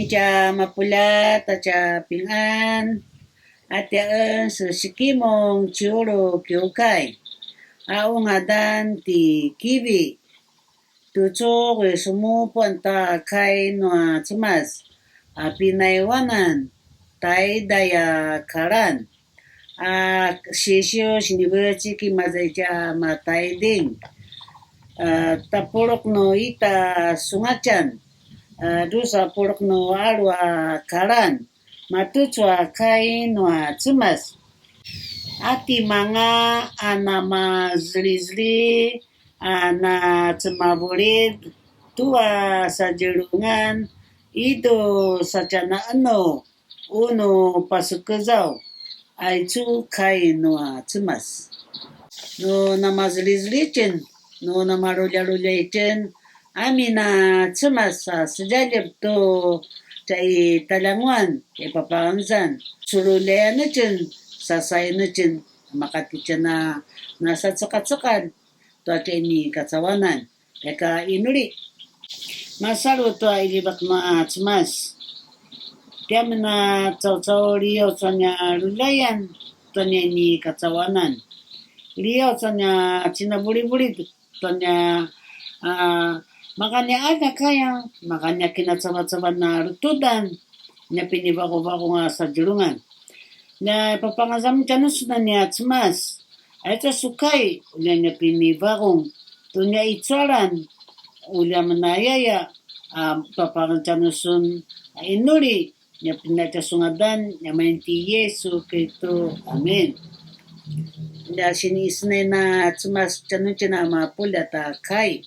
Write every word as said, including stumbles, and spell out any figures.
Tja mapuljat a tja pingan, a tiaen se Sikimung ciulu kiukai, a u ngadan ti Kivi. Tucu uri semupuan ta kai nua Cemas a pinaiwanan taiday a kalan, a sisiu sinivecik i maza i tja mataiding, a tapuluq nu ita sungatjan, a drusa puluq nu alu a kalan, matucu a kai nua Cemas. A timanga a namazelizeli a nacemavulid tua sadjelungan, idu satjanaenu unu pasekezaw, aicu kai nua Cemas. Nu namazelizelicen, nu namaluljaluljaycen, amin a Cemas a sedjaljep tu tjai taljanguan i papangezan, sululjayanecen, sasayanecen, makatitjen a nasacekacekal tua tjaini kacauanan, ika inuli. Masalu tua iljivak nua Cemas. Tiamen a caucau liaw tua nia luljayan tua nia ini kacauanan. Liaw tua nia cinavulivulid tua nia, a, makania aljak aya, makania kinacavacavan a lutudan, nia pinivaruvara a sadjelungan. Nia papangazam tjanusun a nia Cemas, aicu a su kai, ulja nia pinivarung tu nia icualan, ulja menayaya, a, papangazam tjanusun a inuli, nia pinatja su ngadan, nia main ti Yesu Kristu. Amin. Nia sinisenay na Cemas tjanuitjen a mapuljat a kai.